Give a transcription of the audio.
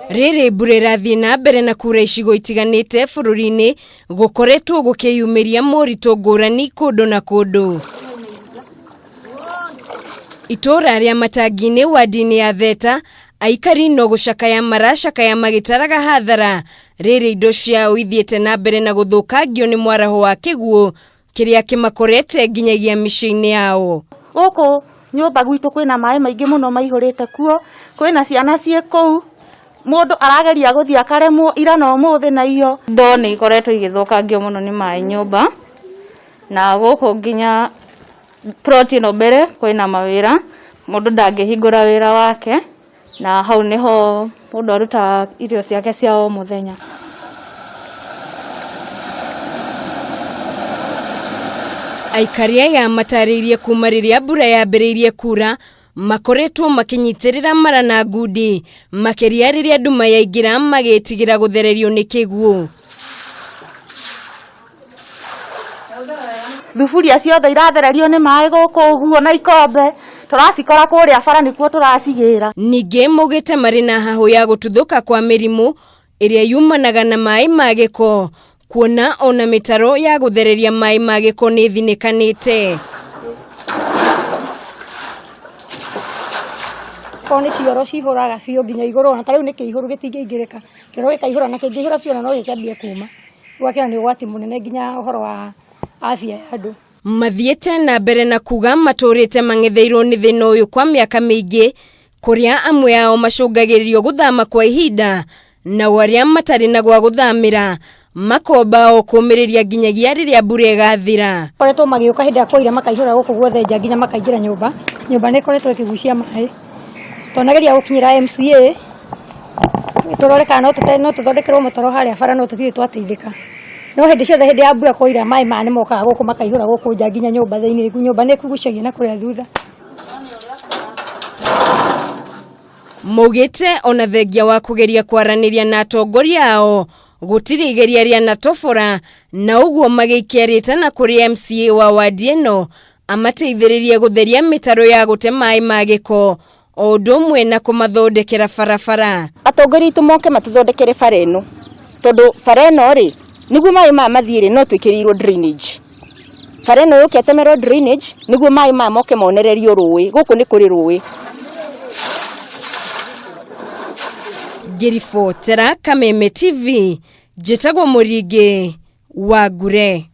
Rĩrĩ mbura ĩrathiĩ na mbere na kura icigo itiganĩte bũrũri-inĩ gũkoretwo gũkĩyumĩria moritũ ngũrani kũndũ na kũndũ. Itũũra rĩa Matangi-inĩ wadi-inĩ ya Theta, aikari no gũcakaya maracakaya magĩtaraga hathara rĩrĩ indo ciao ithiĩte na mbere na gũthũkangio nĩ mwaraho wa kĩguũ kĩrĩa kĩmakorete nginyagia mĩciĩ-inĩ yao. Gũkũ nyũmba gwitũ kwĩna maĩ maingĩ mũno maihũrĩte kuo, kwĩna ciana ciĩ kũu, mũndũ arageria gũthiĩ akaremwo ira na ũmũthĩ na iyo. Indo nĩ ikoretwo igĩthũkangio mũno nĩ maĩ nyũmba, na gũkũ nginya plot ĩno mbere kwĩna mawĩra, mũndũ ndangĩhingũra wĩra wake. Na hau nĩho mũndũ arutaga irio ciake cia o mũthenya. Aikari aya matarĩirie kuma rĩrĩa mbura yambĩrĩirie kura makoretwo makĩnyitĩrĩra mara na ngundi makĩria rĩrĩa nduma yaingĩra magĩtigĩra gũthererio nĩ kĩguũ. Thuburia ciothe irathererio nĩ maĩ gũkũ ũguo na ikombe tũracikora kũrĩa bara nĩkuo tũracigĩra. Ningĩ maugĩte marĩ na hahũ ya gũtuthũka kwa mĩrimũ ĩrĩa yumanaga na maĩ ma gĩko kuona ona mĩtaro ya gũthereria maĩ ma gĩko nĩ ĩthinĩkanĩte. Korwo nĩ cioro cihũraga biũ nginya igũrũ ona ta rĩu nĩ kĩihũru gĩtingĩingĩrĩka, kĩoro gĩkaihũra na kĩngĩihũra biũ ona no gĩkĩambie kuma. Gwakĩra nĩ ũgwati mũnene nginya ũhoro wa afya ya andũ. Mathiĩte na mbere na kuga matũrĩte mang'etheirwo nĩ thĩna ũyũ kwa mĩaka mĩingĩ kũrĩa amwe ao macũngagĩrĩrio gũthama kwa ihinda nao arĩa matarĩ na gwa gũthamĩra makomba o kũmĩrĩria nginyagia rĩrĩa mbura ĩgathira. Koretwo magĩũka hĩndĩ ĩrĩa kwaura makaihũra gũkũ guothe nja nginya makaingĩra nyũmba, nyũmba nĩ ĩkoretwo ĩkĩgucia maĩ. Twanageria gũkinyĩra MCA tũrore kana no tũthondekerwo mũtaro harĩa bara no tũtirĩ twateithĩka. No hĩndĩ ciothe hĩndĩ ya mbura kwaura maĩ maya nĩ mokaga gũkũ makaihũra gũkũ nja nginya nyũmba thĩinĩ, nyũmba nĩ ĩkugucagia na kũrĩa thutha. Maugĩte ona thengia wa kũgeria kwaranĩria na atongoria ao gũtirĩ igeria rĩanatobora na ũguo magĩikia rĩtana kũrĩ MCA wa wadi ĩno amateithĩrĩrie gũtheria mĩtaro ya gũte maĩ ma gĩko o ũndũ ũmwe na kũmathondekera barabara. Atongoria aitũ moke matũthondekere bara ĩno tondũ bara ĩno rĩ nĩguo maĩ maya mathiĩ rĩ no twĩkĩrĩirwo drainage. Bara ĩno yũke ĩtemerwo drainage nĩguo maĩ maya moke monererio rũĩ, gũkũ nĩ kũrĩ rũĩ. Ngĩribotera Kameme TV, njĩtagwo Mũringĩ wa Ngure.